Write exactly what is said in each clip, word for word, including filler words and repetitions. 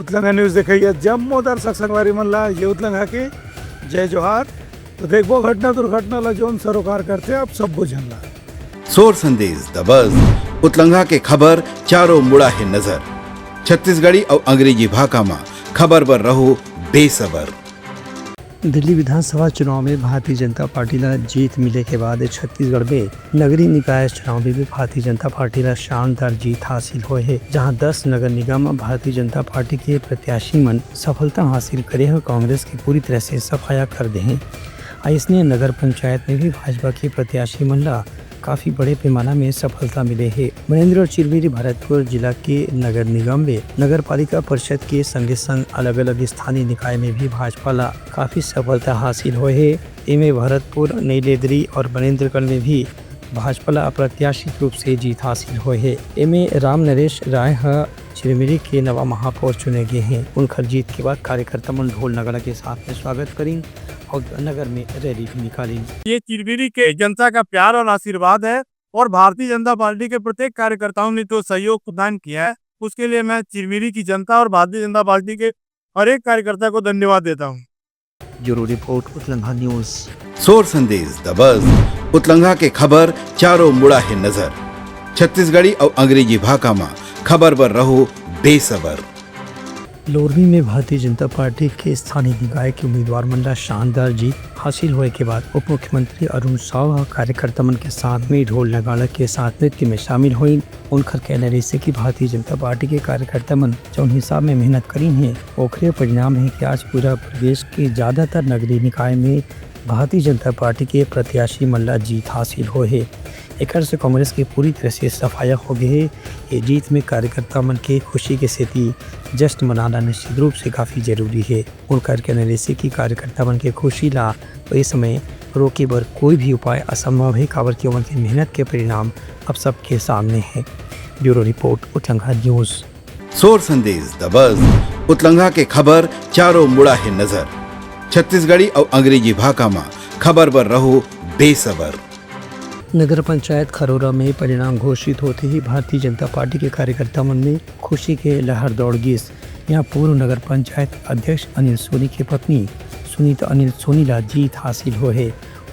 उतलंघा news देखइया जम्मो दर्शक संगवारी मन ला ये उतलंघा के जय जोहार। तो देखबो घटना दुर्घटना ला जोन सरोकार करथे आप सब्बो झन ला। सोर संदेश दबस, उतलंघा के खबर चारों मुड़ा हे नजर। छत्तीसगढ़ी अउ अंग्रेजी भाखा म खबर बर रहो बेसबर। दिल्ली विधानसभा चुनाव में भारतीय जनता पार्टी ला जीत मिले के बाद छत्तीसगढ़ में नगरीय निकाय चुनाव में भी भारतीय जनता पार्टी ला शानदार जीत हासिल होए हे, जहां दस नगर निगम भारतीय जनता पार्टी के प्रत्याशी मन सफलता हासिल करे हे, कांग्रेस के पूरी तरह से सफाया कर दे हे। अइसने नगर पंचायत में भी भाजपा के प्रत्याशी मन ला काफी बड़े पैमाना में सफलता मिले हे। मनेन्द्र अउ चिरमिरी भरतपुर जिला के नगर निगम में नगर पालिका परिषद के संगे संग अलग-अलग स्थानीय निकाय में भी भाजपा ला काफी सफलता हासिल होए हे। एमे भरतपुर, नई लेदरी अउ मनेन्द्रगढ़ में भी भाजपा ला अप्रत्याशित रूप से जीत हासिल होए हे। एमे राम नरेश राय ह चिरमिरी के नवा महापौर चुने गे हे। उनकर जीत के बाद कार्यकर्ता मन ढोल नगाड़ा के साथ में स्वागत करिन अउ नगर में रैली भी निकालिन। ये चिरमिरी के जनता का प्यार और आशीर्वाद है और भारतीय जनता पार्टी के प्रत्येक कार्यकर्ताओं ने जो सहयोग प्रदान किया है, उसके लिए मैं चिरमिरी की जनता और भारतीय जनता पार्टी के हर एक कार्यकर्ता को धन्यवाद देता हूँ। ब्यूरो रिपोर्ट, उतलंघा न्यूज। सोर संदेश दबस, उतलंघा के खबर चारों मुड़ा हे नजर। छत्तीसगढ़ी अउ अंग्रेजी भाखा म खबर बर रहो बेसबर। लोरमी में भारतीय जनता पार्टी के स्थानीय निकाय के उम्मीदवार मन ला शानदार जीत हासिल होए के बाद उप मुख्यमंत्री अरुण साव ह कार्यकर्ता मन के साथ में ढोल नगाड़ा के साथ नृत्य में शामिल होइन। उनकर कहना रहिसे कि भारतीय जनता पार्टी के कार्यकर्ता मन जौन हिसाब में मेहनत करिन हे, ओखरे परिणाम हे कि आज पूरा प्रदेश के ज्यादातर नगरीय निकाय में भारतीय जनता पार्टी के प्रत्याशी मन ला जीत हासिल होए हे। एकर से कांग्रेस के पूरी तरह से सफाया हो गए हे। ये जीत में कार्यकर्ता मन के खुशी के सेती जश्न मनाना निश्चित रूप से काफी जरूरी हे। उनकर कहना रहिसे कि कार्यकर्ता मन के खुशी ला ए समय रोके बर कोई भी उपाय असंभव हे, काबर कि ओमन के मेहनत के परिणाम अब सबके सामने हे। ब्यूरो रिपोर्ट, उतलंघा न्यूज। सोर संदेश दबस, उतलंघा के खबर चारों मुड़ा हे नजर। छत्तीसगढ़ी अउ अंग्रेजी भाखा म खबर बर रहो बेसबर। नगर पंचायत खरोरा में परिणाम घोषित होते ही भारतीय जनता पार्टी के कार्यकर्ता मन में खुशी के लहर दौड़ गिस। यहाँ पूर्व नगर पंचायत अध्यक्ष अनिल सोनी के पत्नी सुनीता अनिल सोनी ला जीत हासिल होए हे।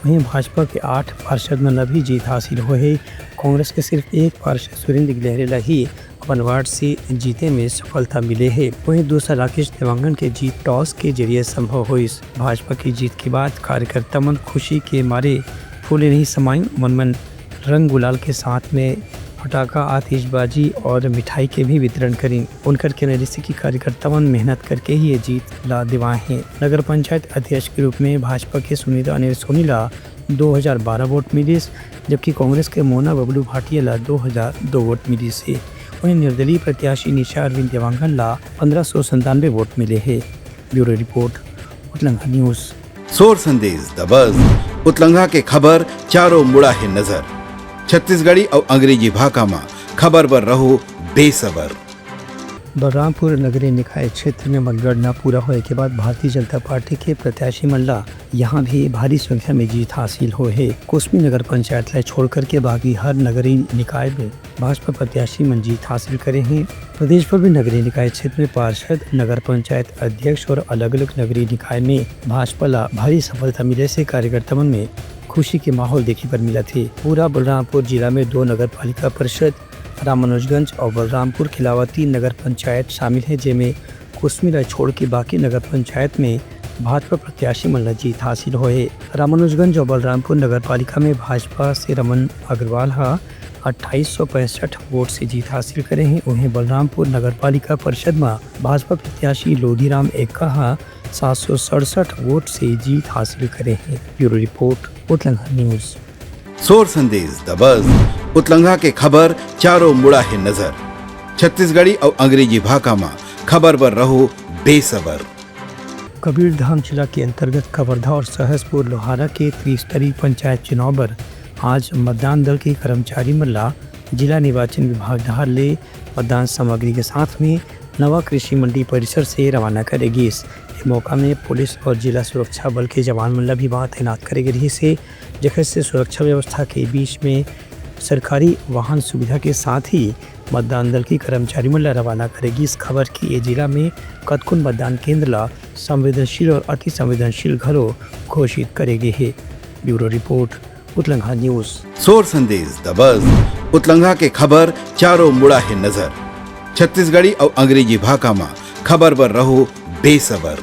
वहीं भाजपा के आठ पार्षद मन ला भी जीत हासिल होए हे। कांग्रेस के सिर्फ एक पार्षद सुरेंद्र गिलहरे ला ही अपन वार्ड से जीते में सफलता मिले हे। वहीं दूसरा राकेश देवांगन के जीत टॉस के जरिए संभव होइस। भाजपा की जीत के बाद कार्यकर्ता मन खुशी के मारे फूले नहीं समाइन। मन मन रंग गुलाल के साथ में फटाका, आतिशबाजी और मिठाई के भी वितरण करिन। उनकर कहना रहिसे कि कार्यकर्ता मन मेहनत करके ही ये जीत ला दिवाए हे। नगर पंचायत अध्यक्ष के रूप में भाजपा के सुनीता अनिल सोनी ला दो हज़ार बारह वोट मिलिस, जबकि कांग्रेस के मोना बबलू भाटिया ला दो हज़ार दो वोट मिलिस हे। वहीं निर्दलीय प्रत्याशी निशा अरविंद देवांगन ला पन्द्रह सौ संतानवे वोट मिले हे। ब्यूरो रिपोर्ट, उतलंघा न्यूज। सोर संदेश दबस, उतलंघा के खबर चारों मुड़ा हे नजर। छत्तीसगढ़ी अउ अंग्रेजी भाखा म खबर बर रहो बेसबर। बलरामपुर नगरीय निकाय क्षेत्र में मतगणना पूरा होए के बाद भारतीय जनता पार्टी के प्रत्याशी मन ला यहाँ भी भारी संख्या में जीत हासिल होए हे। कुसमी नगर पंचायत ला छोड़ करके बाकी हर नगरीय निकाय में भाजपा प्रत्याशी मन जीत हासिल करे हे। प्रदेश भर में नगरीय निकाय क्षेत्र में पार्षद, नगर पंचायत अध्यक्ष और अलग-अलग नगरीय निकाय में भाजपा ला भारी सफलता मिले से कार्यकर्ता मन में खुशी के माहौल देखे बर मिलत हे। पूरा बलरामपुर जिला में दो नगर पालिका परिषद, रामानुजगंज और बलरामपुर के अलावा तीन नगर पंचायत शामिल हे, जेमे कुसमी ला छोड़ के बाकी नगर पंचायत में भाजपा प्रत्याशी मन ला जीत हासिल होए हे। रामानुजगंज और बलरामपुर नगर पालिका में भाजपा से रमन अग्रवाल हा अट्ठाईस सौ पैंसठ वोट से जीत हासिल करे हे। उहें, बलरामपुर नगर पालिका परिषद म भाजपा प्रत्याशी लोधीराम एक्का हा सात सौ सड़सठ वोट से जीत हासिल करे हे। ब्यूरो रिपोर्ट, उतलंघा न्यूज। सोर संदेश दबस, उतलंघा के खबर चारों मुड़ा हे नजर। छत्तीसगढ़ी अउ अंग्रेजी भाखा म खबर बर रहो बेसबर। कबीरधाम जिला के अंतर्गत कवर्धा और सहसपुर लोहारा के त्रिस्तरीय पंचायत चुनाव बर आज मतदान दल के कर्मचारी मन ला जिला निर्वाचन विभाग डहार ले मतदान सामग्री के साथ में नवा कृषि मंडी परिसर से रवाना करे गिस। ए मौका में पुलिस और जिला सुरक्षा बल के जवान मन ला भी वहां तैनात करे गे रिहिस हे, जेकर से सुरक्षा व्यवस्था के बीच में सरकारी वाहन सुविधा के साथ ही मतदान दल के कर्मचारी मन ला रवाना करे गिस। खबर कि ए जिला में कतकोन मतदान केंद्र ला संवेदनशील और अति संवेदनशील घलो घोषित करे गे हे। ब्यूरो रिपोर्ट, उतलंघा न्यूज। सोर संदेश दबस, उतलंघा के खबर चारों मुड़ा हे नजर। छत्तीसगढ़ी अउ अंग्रेजी भाखा म खबर बर रहो बेसबर।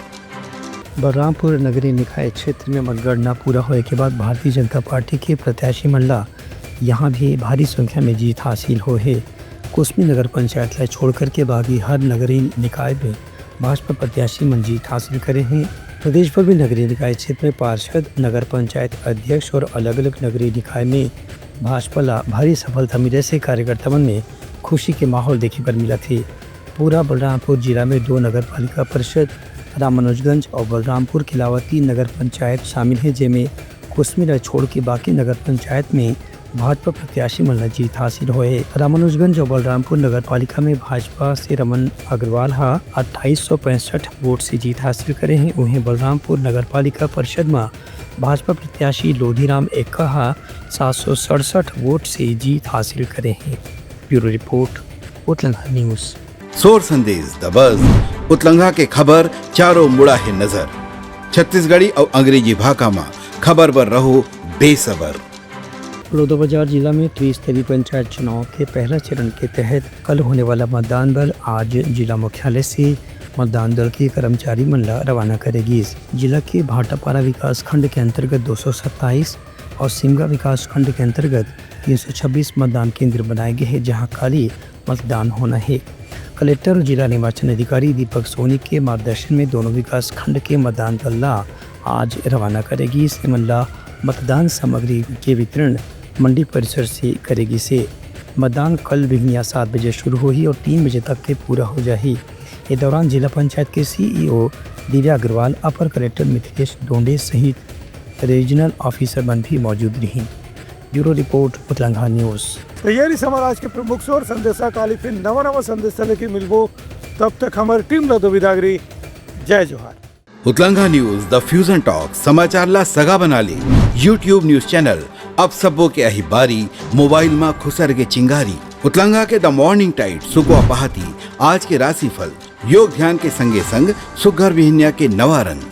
बलरामपुर नगरीय निकाय क्षेत्र में मतगणना पूरा होए के बाद भारतीय जनता पार्टी के प्रत्याशी मन ला यहाँ भी भारी संख्या में जीत हासिल होए हे। कुसमी नगर पंचायत ला छोड़ करके बाकी हर नगरीय निकाय में भाजपा प्रत्याशी मन जीत हासिल करे हें। प्रदेश भर में नगरीय निकाय क्षेत्र में पार्षद, नगर पंचायत अध्यक्ष और अलग-अलग नगरीय निकाय में भाजपा ला भारी सफलता मिले से कार्यकर्ता मन में खुशी के माहौल देखे बर मिलत हे। पूरा बलरामपुर जिला में दो नगर पालिका परिषद, रामानुजगंज और बलरामपुर के अलावा तीन नगर पंचायत शामिल हे, जेमे कुसमी ला छोड़ के बाकी नगर पंचायत में भाजपा प्रत्याशी मन ला जीत हासिल होए हे। रामानुजगंज और बलरामपुर नगर पालिका में भाजपा से रमन अग्रवाल हा अट्ठाईस सौ पैंसठ वोट से जीत हासिल करे हें। उहें, बलरामपुर नगर पालिका परिषद म भाजपा प्रत्याशी लोधीराम एक्का हा सात सौ सड़सठ वोट से जीत हासिल करे हें। ब्यूरो रिपोर्ट, उतलंघा न्यूज। सोर संदेश दबस, उतलंघा के खबर चारों मुड़ा हे नजर। छत्तीसगढ़ी अउ अंग्रेजी भाखा म खबर बर रहो बेसबर। बलौदाबाजार जिला में त्रिस्तरीय पंचायत चुनाव के पहला चरण के तहत कल होने वाला मतदान बर आज जिला मुख्यालय से मतदान दल के कर्मचारी मन ला रवाना करे गिस। जिला के भाटापारा विकास खंड के अंतर्गत दो सौ सत्ताईस और सिमगा विकास खंड के अंतर्गत तीन सौ छब्बीस मतदान केंद्र बनाए गए हैं, जहां काली मतदान होना हे। कलेक्टर और जिला निर्वाचन अधिकारी दीपक सोनी के मार्गदर्शन में दोनों विकास खंड के मतदान दल ला आज रवाना करे गिस। एमन ला मतदान सामग्री के वितरण मंडी परिसर से करे गिस हे। मतदान कल बिहनिया सात बजे शुरू होही और तीन बजे तक के पूरा हो जाही। ए दौरान जिला पंचायत के सीईओ दिव्या अग्रवाल, अपर कलेक्टर मिथिलेश डोंडे सहित रीजनल ऑफिसर मन भी मौजूद रही। ब्यूरो रिपोर्ट, उतलंघा न्यूज। तैयारी से हमारा आज के प्रमुख सोर संदेशा। काली फिर नवा नवा संदेशा लेके मिलबो, तब तक हमारी टीम ला दो विदागरी। जय जोहार। उतलंघा न्यूज, द फ्यूजन टॉक, समाचार ला सगा बना ले। YouTube न्यूज चैनल, अब सबो के आही बारी, मोबाइल मा खुसर के चिंगारी। उतलंघा के द मॉर्निंग टाइड, सुकवा पहाती, आज के राशिफल, योग ध्यान के संगे संग सुग्घर बिहनिया के नवा रंग।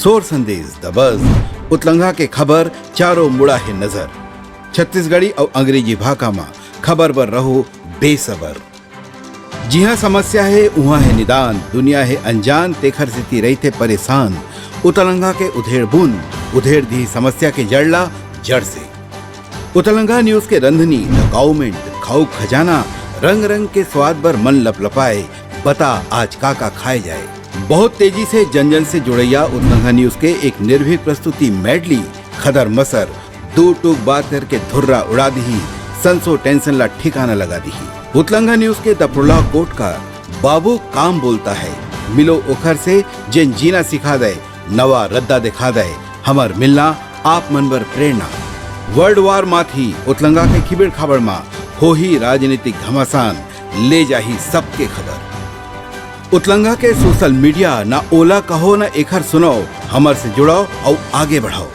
सोर संदेश दबस, उतलंघा के खबर चारों मुड़ा हे नजर। छत्तीसगढ़ी अउ अंग्रेजी भाखा मा खबर बर रहो बेसबर। जिहाँ समस्या हे, उहाँ हे निदान, दुनिया हे अनजान, तेखर सेती रहिथे परेशान। उतलंघा के उधेड़ बुन, उधेड़ दिही समस्या के जड़ ला जड़ से। उतलंघा न्यूज के रंधनी, द काउमेंट, खाऊ खजाना, रंग रंग के स्वाद बर मन लपलपाए, बता आज का का खाए जाए। बहुत तेजी से जन जन से जुड़ैया उतलंघा न्यूज के एक निर्भीक प्रस्तुति मेडली, खदर मसर, दू टूक बात करके धुर्रा उड़ा दिही, संसो टेंशन ला ठिकाना लगा दिही। उतलंघा न्यूज के दपड़ला कोटकार, बाबू काम बोलता है, मिलो ओखर से जेन जीना सिखा दे, नवा रद्दा दिखा दे, हमर मिलना आप मन बर प्रेरणा। वर्ल्ड वार माथी उतलंगा के खिबेड़ खाबड़ मा होही राजनीतिक घमासान, ले जाही सबके खबर। उतलंगा के सोशल मीडिया, ना ओला कहो ना एखर सुनाओ, हमर से जुड़ाओ अउ आगे बढ़ाओ।